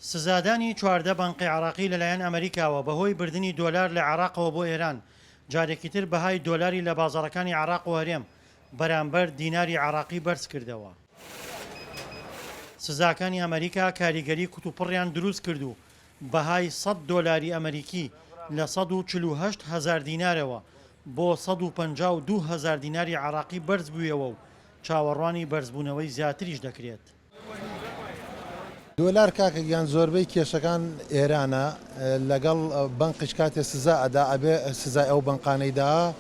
سزادانی 14 بانقی عێراقی لەلایەن ئەمریکاوە بەهۆی بردنی دۆلار لە عێراقەوە بۆ ئێران، جارێکی تر بەهای دۆلاری لە بازاڕەکانی عێراق و هەرێم بەرامبەر دیناری عێراقی بەرزکردەوە. سزاکانی ئەمریکا کاریگەری کوتوپڕیان دروستکرد و بەهای سەد دۆلاری ئەمریکی لە 148 هەزار دینارەوە بۆ 152 هەزار دیناری عێراقی بەرزبوویەوە و چاوەڕوانی بەرزبوونەوەی زیاتریش دەکرێت. دۆلار کاکە گیان زۆربەی کێشەکان ئێرانە لەگەڵ بەنقیش کاتێ سزا ئەدا ئەبێ سزای ئەو بەنقانەی دا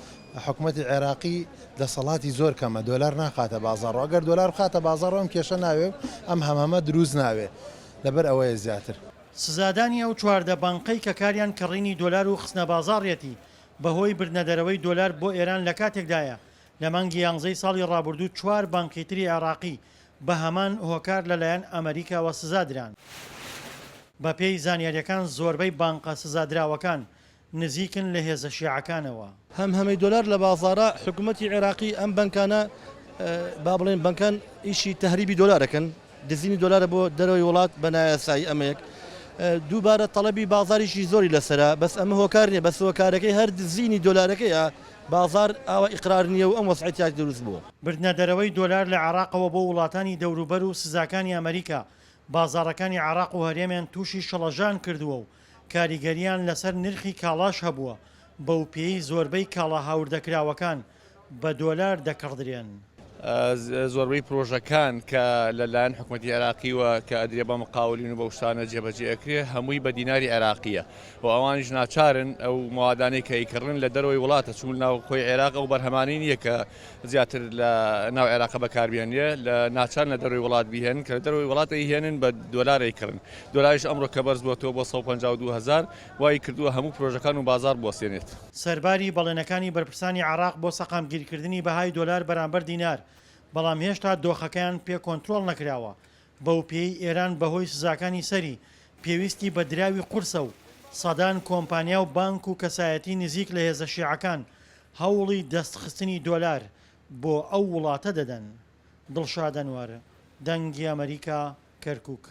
حکومەتی عێراقی دەسەڵاتی زۆر کەمە دۆلار ناخاتە بازاڕ ئەگەر دۆلار بخاتە بازاڕ ئەم کێشە ناوێ و ئەم هەمەمە دروست ناوێ لەبەر ئەوەیە زیاتر. سزادانی ئەو 14 بانقەی کە کاریان کڕینی دۆلار و خستنەبازاڕیەتی بەهۆی بردنەدەرەوەی دۆلار بۆ ئێران لەکاتێکدایە لە مانگی یانزەی ساڵی ڕابردوو چوار بانقی تری عێراقی بە هەمان هۆکار لەلایەن ئەمەریکاوە سزا دران. بەپێی زانیارییەکان زۆربەی بانقە سزادراوەکان نزیکن لە هێزە شیعەکانەوە. هەمهەمەی دۆلار لە بازاڕە، حکومەتی عێراقی ئەم بەنکانە با بڵێین بەنکان ئیشی تەهریبی دۆلار ئەکەن، دزینی دۆلارە بۆ دەرەوەی وڵات بە نایاسایی ئەمە یەک. دووبارە تەڵەبی بازاریشی زۆری لەسەرە، بەس ئەمە هۆکار نییە، بەس هۆکارەکەی هەر دزینی دۆلارەکەیە، بازاڕ ئاوا ئیقرار نییە و ئەم وەزعەی تیا دروست بووە. بردنە دەرەوەی دۆلار لە عێراقەوە بۆ وڵاتانی دەوروبەر و سزاکانی ئەمریکا، بازاڕەکانی عێراق و هەرێمیان تووشی شڵەژان کردووە و کاریگەرییان لەسەر نرخی کاڵاش هەبووە، بەوپێیەی زۆربەی کاڵا هاوردەکراوەکان بە دۆلار دەکڕدرێن. زۆربەی پرۆژەکان کە لە لایەن حکومەتی عێراقیوە کە ئەدرێ بە مقاولین و بەو شتانە جێبەجێ ئەکرێ هەمووی بە دیناری عێراقیە و ئەوانیش ناچارن ئەو موادانەی کە ئەیکڕن لە دەرەوەی وڵاتە چون ناو خۆی عێراق ئەو بەرهەمانەی نییە کە زیاتر لە ناو عێراقە بەکاربێنرێ لە ناچارن لە دەرەوەی وڵات بیهێنن کە لە دەرەوەی وڵات ئەیهێنن بە دۆلار ئەیکڕن دۆلاریش ئەمڕۆ کە بەرز بۆتەوە بۆ 152 هەزار وای کردووە هەموو پرۆژەکان و بازاڕ بوەستێنێت. سەرباری بەڵێنەکانی بەرپرسانی عێراق بۆ سەقامگیرکردنی بەهای دۆلار بەرامبەر دینار، بەڵام هێشتا دۆخەکەیان پێ کۆنترۆڵ نەکراوە، بەوپێیەی ئێران بەهۆی سزاکانی سەری پێویستی بە دراوی قورسە و سەدان کۆمپانیا و بانک و کەسایەتی نزیک لە هێزە شیعەکان هەوڵی دەستخستنی دۆلار بۆ ئەو وڵاتە دەدەن. دڵشاد ئەنوەر، دەنگی ئەمەریکا، کەرکوک.